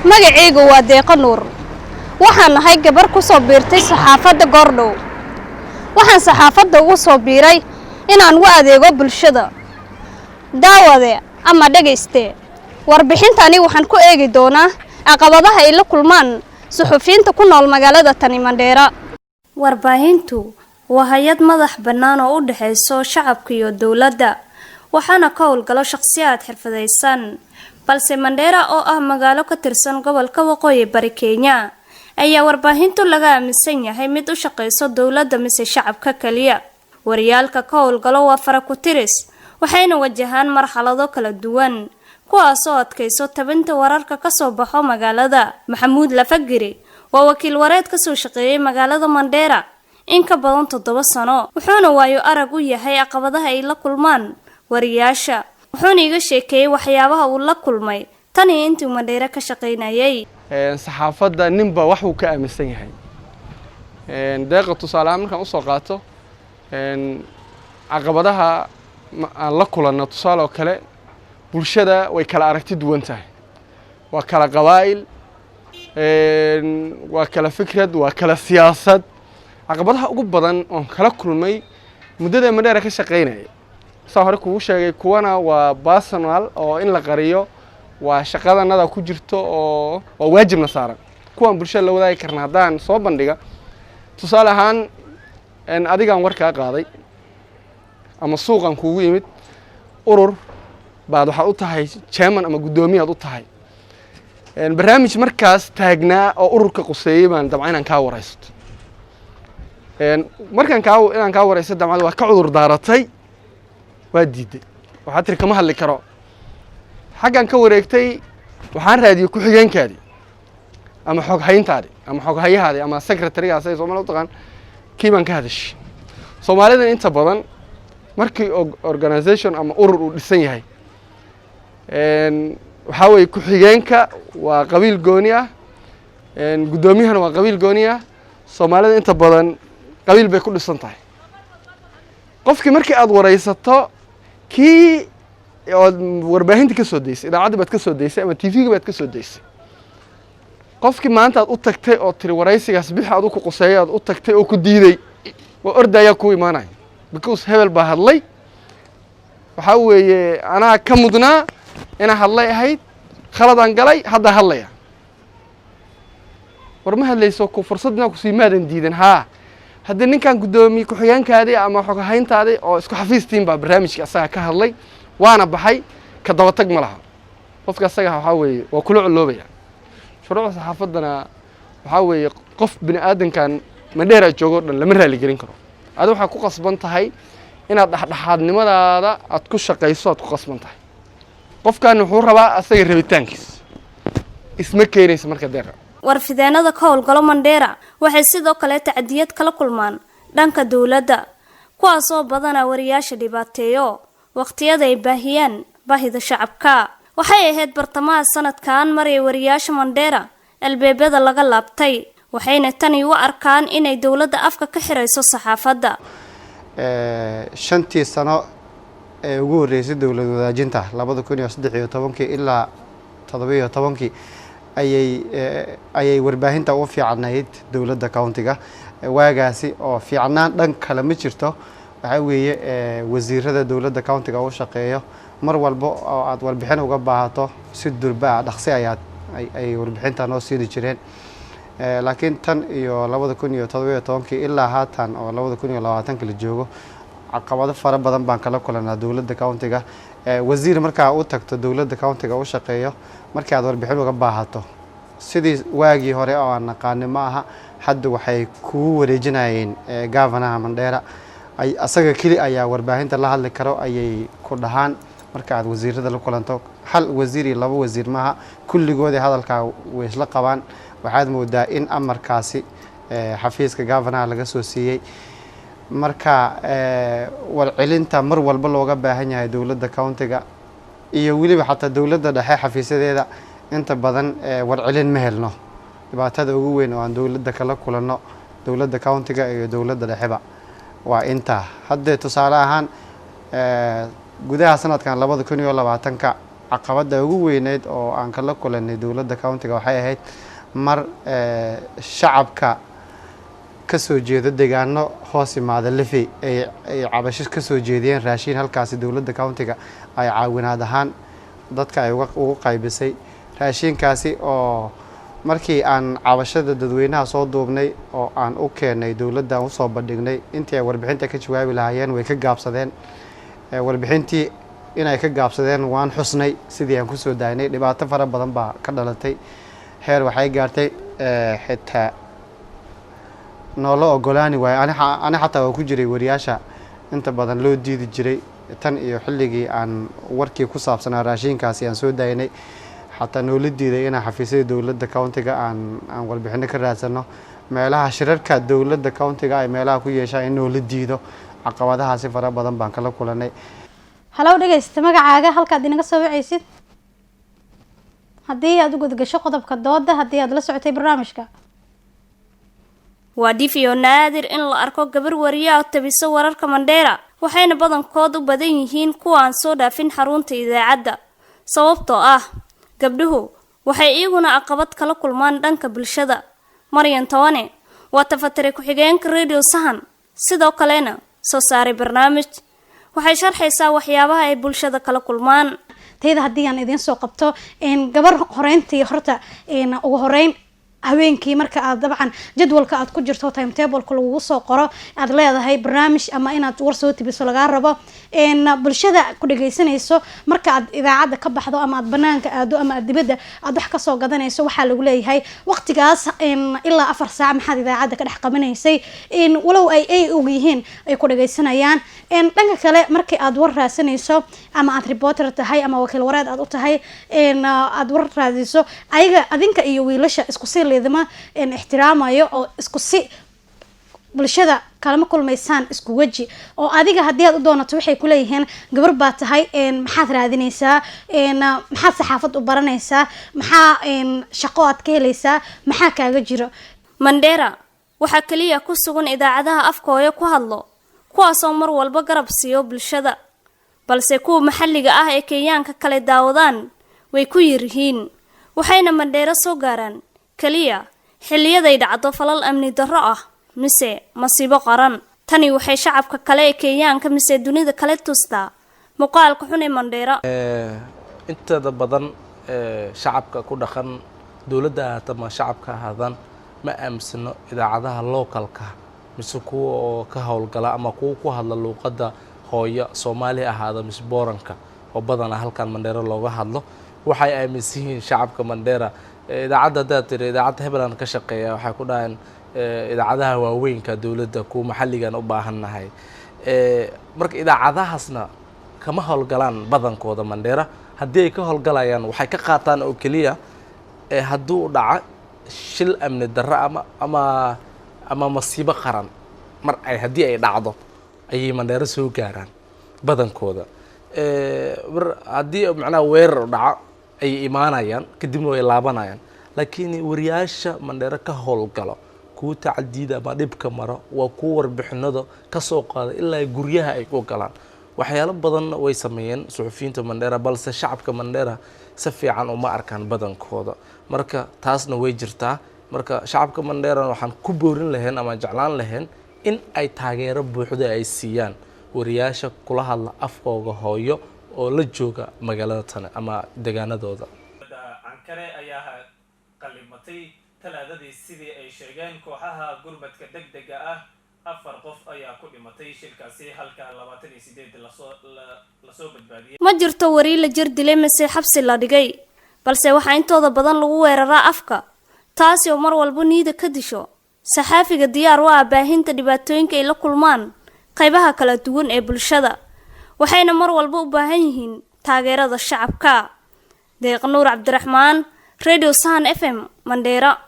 Magacaygu waa Deeqo Nuur. Waxaan nahay gabar ku soo biirtay saxaafadda goordhow. Waxaan saxaafadda ugu soo biiray inaan u adeego bulshada. Daawade ama dhegayste, warbixintani waxaan ku eegi doonaa caqabadaha ay la kulmaan suxufiyiinta ku nool magaalada tani Mandheera. Warbaahintu waa hay'ad madax bannaan oo u dhexayso shacabka iyo dowladda, waxaana ka howlgalo shakhsiyaad xirfadaysan. Balse Mandheera oo ah magaalo ka tirsan gobolka Waqooyi Bari Kenya ayaa warbaahintu laga aaminsan yahay mid u shaqeyso dowladda mise shacabka kaliya. Wariyaalka ka howlgalo waa fara-ku-tiris, waxayna wajahaan marxalado kala duwan, kuwaasoo adkayso tabinta wararka kasoo baxo magaalada. Maxamuud Lafagiri waa wakiil wareed kasoo shaqeeyay magaalada Mandheera in ka badan 7 sano, wuxuuna waayo arag u yahay caqabadaha ay la kulmaan wariyaasha, wuxuuna iga sheekeeyey waxyaabaha uu la kulmay tan iyo intii Mandheera ka shaqaynayay. Saxaafadda ninba waxuu ka aaminsan yahay. Deeqa, tusaale ahaan markaan usoo qaato caqabadaha aan la kulanno, tusaale oo kale, bulshada way kala aragti duwan tahay, waa kala qabaa'il, waa kala fikrad, waa kala siyaasad. Caqabadaha ugu badan oon kala kulmay muddada Mandheera ka shaqaynaya, saa hore kugu sheegay, kuwana waa personal oo in la qariyo waa shaqadanada ku jirto oo waa waajibna saaran. Kuwaan bulshada la wadaagi karna haddaan soo bandhiga, tusaale ahaan, adigaan war kaa qaaday ama suuqan kuugu yimid, urur baad waxaad u tahay chairman ama guddoomiyaad u tahay. Barnaamij markaas taagnaa oo ururka quseeyey baan dabca inaan kaa waraysto. Markaan kaa inaan kaa waraysto dabcad waa ka cudur daaratay, waa diiday, waxaad tiri kama hadli karo. Xaggan ka wareegtay, waxaan raadiyey ku-xigeenkaadii ama xoghayntaadi ama xoghayahaadi ama secretary-gaas ay Soomaalida u taqaan, kii baan ka hadashay. Soomaalidan inta badan markii organization ama urur uu dhisan yahay, waxaa weeye ku-xigeenka waa qabiil gooni ah, guddoomiyahana waa qabiil gooni ah. Soomaalida inta badan qabiil bay ku dhisan tahay. Qofkii markii aada waraysato, kii ood warbaahinta ka soo daysay, idaacadda baad ka soo daysay ama TV-ga baad ka soo daysay, qofkii maanta aad u tagtay oo tiri waraysigaas bixi adu ku quseeyo aad u tagtay oo ku diiday oo ordayaa kuu imaanaya, because hebel baa hadlay, waxaa weeye anaa ka mudnaa inaa hadlay ahayd, khaladaan galay, haddaa hadlaya. War ma hadlayso ku fursadna kusii maadan diidan. Haa, haddii ninkan guddoomiye ku-xigeenkaadii ama xoghayntaadii oo isku xafiistiin baa barnaamijka asaga ka hadlay, waana baxay, ka dabatag ma laha. Qofka asaga waxaa weeye waa kula coloobaya. Shuruucda saxaafaddana waxaa weeye qof bini aadankan Mandheera joogo o dhan lama raaligelin karo. Adi waxaa ku qasban tahay inaad dhexdhexaadnimadaada aad ku shaqayso, aad ku qasban tahay. Qofkan wuxuu rabaa asaga rabitaankiis, isma keenaysa marka, Deeqa. Warfideenada ka howlgalo Mandheera waxay sidoo kale tacdiyad kala kulmaan dhanka dowladda, kuwaasoo badanaa wariyaasha dhibaateeyo waqtiyada ay baahiyaan baahida shacabka. Waxay ahayd bartamaha sanadkan maray wariyaasha Mandheera albeebada laga laabtay, waxayna tani u arkaan inay dowladda afka ka xirayso saxaafadda. 5-tii sano ee ugu horreysay dowlad wadaajinta, 2013-kii ilaa 17-kii, ayay warbaahinta u fiicnayd dowladda county-ga waagaasi. Oo fiicnaan dhan kale ma jirto, waxaa weeye wasiirada dowladda county-ga u shaqeeyo mar walba oo aad warbixin uga baahato, si durba ah, dhaqsi ayaad ay warbixinta noo siini jireen. Laakiin tan iyo 2017-kii ilaa haatan oo 2020-ka la joogo, caqabado fara badan baan kala kulanaa dowladda county-ga. Wasiir markaa u tagto dowladda county-ga u shaqeeyo, markii aad warbixin uga baahato, sidii waagii hore oo aan naqaani ma aha. Hadda waxay kugu wareejinayeen governor-ha Mandheera, asaga keli ayaa warbaahinta la hadli karo ayay ku dhahaan. Marka aad wasiirada la kulanto, hal wasiir iyo laba wasiir maaha, kulligoodii hadalkaa way isla qabaan. Waxaad moodaa in amarkaasi xafiiska governor-ha laga soo siiyey. Marka warcelinta mar walba looga baahan yahay dowladda county-ga iyo weliba xataa dowladda dhexe xafiisyadeeda, inta badan warcelin ma helno. Dhibaatada ugu weyn oo aan dowladda kala kulanno, dowladda county-ga iyo dowladda dhexeba, waa intaa. Haddee tusaale ahaan, gudaha sanadkan 2020-ka Caqabadda ugu weyneyd oo aan kala kulanay dowladda countiga waxay ahayd mar shacabka kasoo jeedo deegaano hoos imaada Lifi ay cabasho kasoo jeediyeen raashiin halkaasi dowladda countiga ay caawinaad ahaan dadka ay ugu qaybisay raashiinkaasi, oo markii aan cabashada dadweynaha soo duubnay oo aan u keenay dowladda, aan usoo bandhignay, intii ay warbixinta ka jawaabi lahaayeen way ka gaabsadeen. Warbixintii inay ka gaabsadeen waan xusnay sidii aan kusoo daaynay. Dhibaato fara badan baa ka dhalatay, heer waxay gaartay xitaa noola ogolaani waayo. Ani xataa waa ku jiray wariyaasha inta badan loo diidi jiray tan iyo xilligii aan warkii ku saabsanaa raashinkaasi aan soo daaynay, xataa noola diiday inaan xafiisyada dowladda countiga aan warbixino ka raadsano, meelaha shirarka dowladda countiga ay meelaha ku yeeshaan in noola diido. Caqabadahaasi fara badan baan kala kulanay. Halow dhegeysta, magacaaga, halkaad inaga soo wacaysid, haddii aad u gudgasho qodobka dooda, haddii aad la socotay barnaamijka. Waa dhif iyo naadir in la arko gabar wariye oo tabiso wararka Mandheera, waxayna badankood u badan yihiin kuwa aan soo dhaafin xarunta idaacadda, sababtoo ah gabdhuhu waxay iyaguna caqabad kala kulmaan dhanka bulshada. Maryan Towane waa tafatire ku-xigeenka Radio Sahan, sidoo kalena soo saaray barnaamij. Waxay sharxaysaa waxyaabaha ay bulshada kala kulmaan. Tayda haddii aan idiin soo qabto, gabar horeyntii horta ugu horeyn habeenkii marka aad dabcan jadwalka aad ku jirto, timetableka lagugu soo qoro, aad leedahay barnaamij ama inaad war soo tibiso lagaa rabo, bulshada ku dhageysanayso, marka aad idaacadda ka baxdo ama aad banaanka aado ama aad dibadda aad wax kasoo gadanayso, waxaa lagu leeyahay waqtigaas ilaa 4 saac maxaad idaacadda ka dhex qabanaysay? Walow ay og yihiin ay ku dhageysanayaan. Dhanka kale, markii aad war raadsanayso ama aad reporter tahay ama wakiil wareed aad u tahay, aad war raadiso, ayaga adinka iyo wiilasha isku si liidma ixtiraamayo oo isku si bulshada kalama kulmaysaan isku weji, oo adiga haddii aad u doonato waxay kuleeyihiin gabar baa tahay, maxaad raadinaysaa? Maxaad saxaafad u baranaysaa? Maxaa shaqo aad ka helaysaa? Maxaa kaaga jiro? Mandheera waxaa keliya ku sugan idaacadaha afkooya ku hadlo, kuwaasoo mar walba garab siiyo bulshada, balse kuwa maxalliga ah ee Kenyaanka kale daawadaan way ku yaryihiin, waxayna Mandheero soo gaaraan keliya xilliyaday dhacdo falal amni darro ah mise masiibo qaran. Tani waxay shacabka kale ee Kenyaanka mise dunida kale tustaa muuqaalka xun ee Mandheera. Inteeda badan shacabka ku dhaqan, dowladda ahaata ma shacabka ahaadaan, ma aaminsano idaacadaha localka mise kuwa oo ka howlgala ama kuwa ku hadla luuqadda hooyo Soomaali ahaada mise Booranka oo badanaa halkan Mandheera looga hadlo. Waxay aaminsan yihiin shacabka Mandheera idaacadda haddaad tiri idaacadda hebeland ka shaqeeya, waxay ku dhaheen idaacadaha waaweynka dowladda, kuwa maxalligan u baahannahay. Marka idaacadahaasna kama howlgalaan badankooda Mandheera. Haddii ay ka howlgalayaan, waxay ka qaataan oo keliya hadduu dhaca shil amni darro ama masiibo qaran. Mar ay haddii ay dhacdo ayay Mandheero soo gaaraan badankooda. Mar haddii macnaha weerar dhaco ayay imaanayaan, kadibna way laabanayaan. Laakiin wariyaasha Mandheero ka howlgalo, kuwa tacadiida ama dhibka maro, waa kuwa warbixinada ka soo qaada ilaa guryaha ay ku galaan. Waxyaalo badanna way sameeyeen suxufiyiinta Mandheera, balse shacabka Mandheera si fiican uma arkaan badankooda. Marka taasna way jirtaa. Marka shacabka Mandheerana waxaan ku boorin lahayn ama jeclaan lahayn in ay taageero buuxda ay siiyaan wariyaasha kula hadla afkooga hooyo oo la jooga magaalada tane ama deegaanadooda. Ankare ayaa qalimatay Talaadadii, sidii ay sheegeen kooxaha gurmadka deg dega ah. Afar qof ayaa ku dhimatay shilkaasi, halka 28 lasoo badbaadiyey. Ma jirto wari la jir dilay mise xabsi la dhigay, balse waxaa intooda badan lagu weeraraa afka, taasi oo mar walba niida ka disho saxaafiga diyaar u ah baahinta dhibaatooyinka ay la kulmaan qaybaha kala duwan ee bulshada, waxayna mar walba u baahan yihiin taageerada shacabka. Deeq Nuur Cabdiraxmaan, Radio Sahan FM, Mandheera.